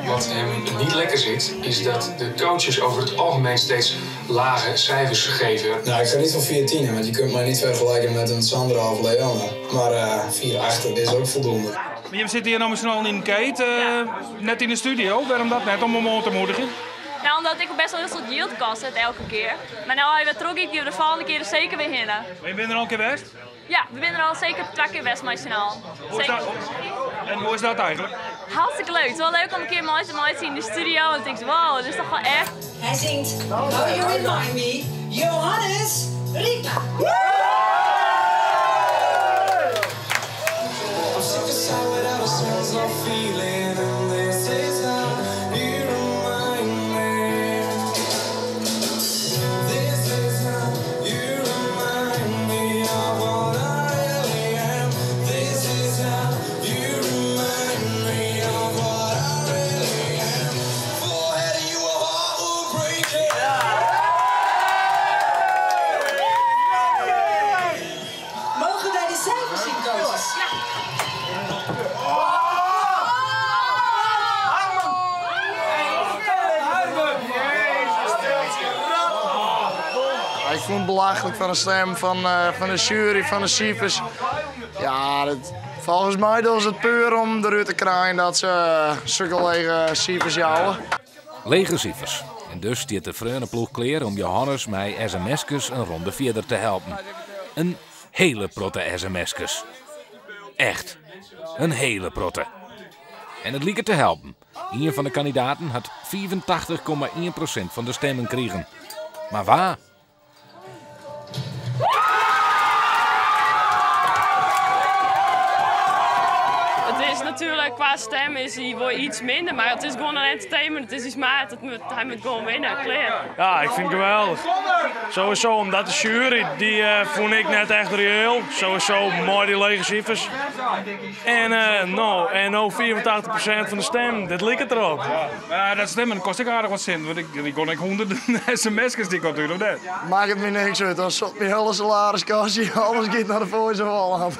Wat hem niet lekker zit, is dat de coaches over het algemeen steeds lage cijfers geven. Nou, ik ga niet voor 4 tienen, want je kunt mij niet vergelijken met een Sandra of Leona. Maar 4,8 is ook voldoende. Maar je zit hier nou met z'n allen in de keet, net in de studio. Waarom dat net? Om hem aan te moedigen? Nou, omdat ik best wel heel veel jild kost het elke keer. Maar nou, als je weer terug ik de volgende keer er zeker weer heen. Maar je bent er al een keer best? Ja, we zijn er al zeker twee keer best met z'n allen. Hoe is Zeker. dat? En hoe is dat eigenlijk? Hartstikke leuk. Het is wel leuk om een keer mooi te zien in de studio. En dan denk ik, wow, dit is toch wel echt. Hij zingt How You Remind Me, Johannes Riepma. I'm sick aside without a sense of feeling, and this is how you remind me. This is how you remind me of what I really am. This is how you remind me of what I really am. Forehead, you a heart will break it. Mogen wij de cijfers zien, coaches? Ja. Ik vond het belachelijk van de stem van de jury, van de cijfers. Ja, volgens mij doen ze het puur om eruit te krijgen dat ze zulke lege cijfers jouwen. Lege cijfers. En dus stiet de freonenploeg klear om Johannes mei sms'kes een ronde verder te helpen. Een hele protte sms'kes. Echt. Een hele protte. En it liket te helpen. Een van de kandidaten hat 85,1% van de stemmen krigen. Mar wa? Het is natuurlijk qua stem is hij wel iets minder, maar het is gewoon een entertainment. Het is iets maat, hij moet gewoon winnen, klaar. Ja, ik vind het geweldig. Sowieso, omdat de jury, die vond ik net echt reëel. Sowieso mooi die lege cijfers. En nou, en ook 84% van de stem, dit lijkt het erop. Ja, maar dat stemmen kost ik aardig wat cent, want ik kon ik honderden sms'jes die ik natuurlijk net. Maakt het me niks uit, dan zat mijn hele salariskastje, alles gaat naar de Voice of Holland.